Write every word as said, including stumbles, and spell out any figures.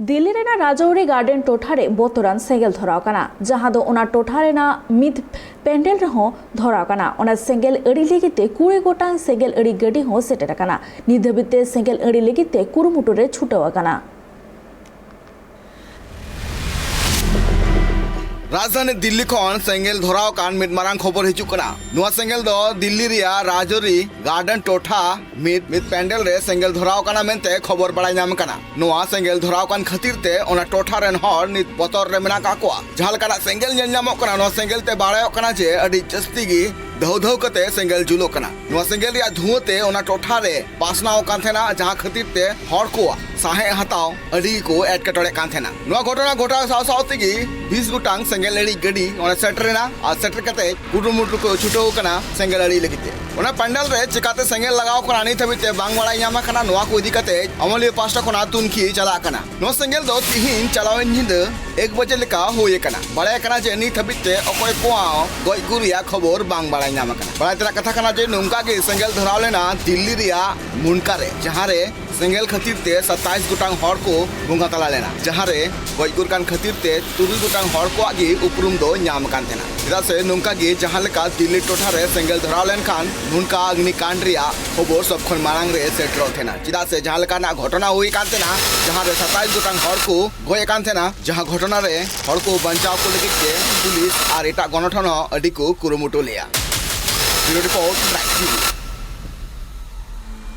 ᱫᱤᱞᱞᱤ ᱨᱮᱱᱟᱜ ᱨᱟᱡᱚᱣᱨᱤ ᱜᱟᱨᱰᱮᱱ ᱴᱚᱴᱷᱟ ᱨᱮ ᱵᱚᱛᱚᱨᱟᱱ ᱥᱮᱸᱜᱮᱞ ᱫᱷᱚᱨᱟᱣ ᱠᱟᱱᱟ, ᱡᱟᱦᱟᱸ ᱫᱚ ᱚᱱᱟ ᱴᱚᱴᱷᱟ ᱨᱮᱱᱟᱜ ᱢᱤᱫ ᱯᱮᱱᱰᱮᱞ ᱨᱮᱦᱚᱸ ᱫᱷᱚᱨᱟᱣ ᱠᱟᱱᱟ᱾ ᱚᱱᱟ ᱥᱮᱸᱜᱮᱞ ᱟᱹᱲᱤ ᱞᱟᱹᱜᱤᱫ ᱛᱮ ᱠᱩᱲᱤ ᱜᱚᱴᱟᱝ ᱥᱮᱸᱜᱮᱞ ᱟᱹᱲᱤ ᱜᱟᱹᱰᱤ ᱦᱚᱸ ᱥᱮᱴᱮᱨ ᱟᱠᱟᱱᱟ᱾ ᱱᱤᱛ ᱫᱷᱟᱹᱵᱤᱡ ᱛᱮ ᱥᱮᱸᱜᱮᱞ ᱟᱹᱲᱤ ᱞᱟᱹᱜᱤᱫ ᱛᱮ ᱠᱩᱨᱩᱢᱩᱴᱩ ᱨᱮ ᱪᱷᱩᱴᱟᱹᱣ ᱟᱠᱟᱱᱟ᱾ ᱨᱟᱡᱽᱫᱷᱟᱱᱤ ᱫᱤᱞᱞᱤ ᱠᱷᱚᱱ ᱥᱮᱸᱜᱮᱞ ᱫᱷᱚᱨᱟᱣ ᱠᱟᱱ ᱢᱤᱫ ᱢᱟᱨᱟᱝ ᱠᱷᱚᱵᱚᱨ ᱦᱤᱡᱩᱜ ᱠᱟᱱᱟ᱾ ᱱᱚᱣᱟ ᱥᱮᱸᱜᱮᱞ ᱫᱚ ᱫᱤᱞᱞᱤ ᱨᱮᱭᱟᱜ ᱨᱟᱡᱚᱨᱤ ᱜᱟᱨᱰᱮᱱ ᱴᱚᱴᱷᱟ ᱢᱤᱫ, ᱢᱤᱫ ᱯᱮᱱᱰᱮᱞ ᱨᱮ ᱥᱮᱸᱜᱮᱞ ᱫᱷᱚᱨᱟᱣ ᱠᱟᱱᱟ ᱢᱮᱱᱛᱮ ᱠᱷᱚᱵᱚᱨ ᱵᱟᱲᱟᱭ ᱧᱟᱢ ᱠᱟᱱᱟ᱾ ᱱᱚᱣᱟ ᱥᱮᱸᱜᱮᱞ ᱫᱷᱚᱨᱟᱣ ᱠᱟᱱ ᱠᱷᱟᱹᱛᱤᱨ ᱛᱮ ᱚᱱᱟ ᱴᱚᱴᱷᱟ ᱨᱮᱱ ᱦᱚᱲ ᱱᱤᱛ ᱵᱚᱛᱚᱨ ᱨᱮ ᱢᱮᱱᱟᱜ ᱟᱠᱟᱫ ᱠᱚᱣᱟ᱾ ᱡᱟᱦᱟᱸ ᱞᱮᱠᱟᱱᱟᱜ ᱥᱮᱸᱜᱮᱞ ᱧᱮᱞ ᱧᱟᱢᱚᱜ ᱠᱟᱱᱟ, ᱱᱚᱣᱟ ᱥᱮᱸᱜᱮᱞ ᱛᱮ ᱵᱟᱲᱟᱭᱚᱜ ᱠᱟᱱᱟ ᱡᱮ ᱟᱹᱰᱤ ᱡᱟᱹᱥᱛᱤ ᱜᱮ ᱫᱷᱟᱹᱣ ᱫᱷᱟᱹᱣ ᱠᱟᱛᱮ ᱥᱮᱸᱜᱮᱞ ᱡᱩᱞᱩᱜ ᱠᱟᱱᱟ᱾ ᱱᱚᱣᱟ ᱥᱮᱸᱜᱮᱞ ᱨᱮᱭᱟᱜ ᱫᱷᱩᱣᱟᱹ ᱛᱮ ᱚᱱᱟ ᱴᱚᱴᱷᱟ ᱨᱮ ᱯᱟᱥᱱᱟᱣ ᱠᱟᱱ ᱛᱟᱦᱮᱱᱟ, ᱡᱟᱦᱟᱸ ᱠᱷᱟᱹᱛᱤᱨ ᱛᱮ ᱦᱚᱲ ᱠᱚᱣᱟᱜ ᱥᱟᱦᱮᱸᱫ ᱦᱟᱛᱟᱣ ᱟᱹᱰᱤ ᱜᱮᱠᱚ ᱮᱴᱠᱮᱴᱚᱬᱮᱜ ᱠᱟᱱ ᱛᱟᱦᱮᱱᱟ᱾ ᱱᱚᱣᱟ ᱜᱷᱚᱴᱚᱱᱟ ᱜᱷᱚᱴᱟᱣ ᱥᱟᱶ ᱥᱟᱶ ᱛᱮᱜᱮ ᱵᱤᱥ ᱜᱚᱴᱟᱝ ᱥᱮᱸᱜᱮᱞ ᱟᱹᱲᱤ ᱜᱟᱹᱰᱤ ᱚᱸᱰᱮ ᱥᱮᱴᱮᱨᱮᱱᱟ ᱟᱨ ᱥᱮᱴᱮᱨ ᱠᱟᱛᱮ ᱠᱩᱨᱩᱢᱩᱴᱩ ᱠᱚ ᱪᱷᱩᱴᱟᱹᱣ ᱟᱠᱟᱱᱟ ᱥᱮᱸᱜᱮᱞ ᱟᱹᱲᱤ ᱞᱟᱹᱜᱤᱫ ᱛᱮ᱾ ᱚᱱᱟ ᱯᱟᱱᱰᱟᱞ ᱨᱮ ᱪᱮᱠᱟᱛᱮ ᱥᱮᱸᱜᱮᱞ ᱞᱟᱜᱟᱣ ᱠᱟᱱᱟ, ᱱᱤᱛ ᱦᱟᱹᱵᱤᱡ ᱛᱮ ᱵᱟᱝ ᱵᱟᱲᱟᱭ ᱧᱟᱢ ᱟᱠᱟᱱᱟ᱾ ᱱᱚᱣᱟ ᱠᱚ ᱤᱫᱤ ᱠᱟᱛᱮ ᱟᱹᱢᱟᱹᱞᱤᱭᱟᱹ ᱯᱟᱦᱴᱟ ᱠᱷᱚᱱᱟᱜ ᱛᱩᱱᱠᱷᱤ ᱪᱟᱞᱟᱜ ᱠᱟᱱᱟ᱾ ᱱᱚᱣᱟ ᱥᱮᱸᱜᱮᱞ ᱫᱚ ᱛᱤᱦᱤᱧ ᱪᱟᱞᱟᱣᱮᱱ ᱧᱤᱫᱟᱹ ᱮᱠ ᱵᱟᱡᱮ ᱞᱮᱠᱟ ᱦᱩᱭ ᱟᱠᱟᱱᱟ᱾ ᱵᱟᱲᱟᱭ ᱟᱠᱟᱱᱟ ᱡᱮ ᱱᱤᱛ ᱦᱟᱹᱵᱤᱡ ᱛᱮ ᱚᱠᱚᱭ ᱠᱚᱣᱟᱜ ᱜᱚᱡ ᱜᱩᱨ ᱨᱮᱭᱟᱜ ᱠᱷᱚᱵᱚᱨ ᱵᱟᱝ ᱵᱟᱲᱟᱭ ᱧᱟᱢ ᱟᱠᱟᱱᱟ᱾ ᱵᱟᱲᱟᱭ ᱛᱮᱱᱟᱜ ᱠᱟᱛᱷᱟ ᱠᱟᱱᱟ ᱡᱮ ᱱᱚᱝᱠᱟ ᱜᱮ ᱥᱮᱸᱜᱮᱞ ᱫᱷᱚᱨᱟᱣ ᱞᱮᱱᱟ ᱫᱤᱞᱞᱤ ᱨᱮᱭᱟᱜ ᱢᱩᱱᱠᱟ ᱨᱮ, ᱡᱟᱦᱟᱸ ᱨᱮ ᱥᱮᱸᱜᱮᱞ ᱠᱷᱟᱹᱛᱤᱨ ᱛᱮ ᱥᱟᱛᱟᱭᱤᱥ ᱜᱚᱴᱟᱝ ᱦᱚᱲ ᱠᱚ ᱵᱚᱸᱜᱟ ᱛᱟᱞᱟ ᱞᱮᱱᱟ, ᱡᱟᱦᱟᱸ ᱨᱮ ᱜᱚᱡ ᱜᱩᱨ ᱠᱟᱱ ᱠᱷᱟᱹᱛᱤᱨ ᱛᱮ ᱛᱩᱨᱩᱭ ᱜᱚᱴᱟᱝ ᱦᱚᱲ ᱠᱚᱣᱟᱜ ᱜᱮ ᱩᱯᱨᱩᱢ ᱫᱚ ᱧᱟᱢ ᱟᱠᱟᱱ ᱛᱟᱦᱮᱱᱟ᱾ ᱪᱮᱫᱟᱜ ᱥᱮ ᱱᱚᱝᱠᱟ ᱜᱮ ᱡᱟᱦᱟᱸ ᱞᱮᱠᱟ ᱫᱤᱞᱞᱤ ᱴᱚᱴᱷᱟ ᱨᱮ ᱥᱮᱸᱜᱮᱞ ᱫᱷᱚᱨᱟᱣ ᱞᱮᱱᱠᱷᱟᱱ ᱱᱚᱝᱠᱟ ᱚᱜᱱᱤ ᱠᱟᱱᱰ ᱨᱮᱭᱟᱜ ᱠᱷᱚᱵᱚᱨ ᱥᱚᱵ ᱠᱷᱚᱱ ᱢᱟᱲᱟᱝ ᱨᱮ ᱥᱮᱴᱮᱨᱚᱜ ᱛᱟᱦᱮᱱᱟ᱾ ᱪᱮᱫᱟᱜ ᱥᱮ ᱡᱟᱦᱟᱸ ᱞᱮᱠᱟᱱᱟᱜ ᱜᱷᱚᱴᱚᱱᱟ ᱦᱩᱭ ᱟᱠᱟᱱ ᱛᱟᱦᱮᱱᱟ, ᱡᱟᱦᱟᱸ ᱨᱮ ᱥᱟᱛᱟᱭᱤᱥ ᱜᱚᱴᱟᱝ ᱦᱚᱲ ᱠᱚ ᱜᱚᱡ ᱟᱠᱟᱱ ᱛᱟᱦᱮᱱᱟ, ᱡᱟᱦᱟᱸ ᱜᱷᱚᱴᱚᱱᱟ ᱨᱮ ᱦᱚᱲ ᱠᱚ ᱵᱟᱧᱪᱟᱣ ᱠᱚ ᱞᱟᱹᱜᱤᱫ ᱛᱮ ᱯᱩᱞᱤᱥ ᱟᱨ ᱮᱴᱟᱜ ᱜᱚᱱᱚᱴᱷᱚᱱ ᱦᱚᱸ ᱟᱹᱰᱤ ᱠᱚ ᱠᱩᱨᱩᱢᱩᱴᱩ ᱞᱮᱫᱼᱟ᱾ Bureau Report, Track T V.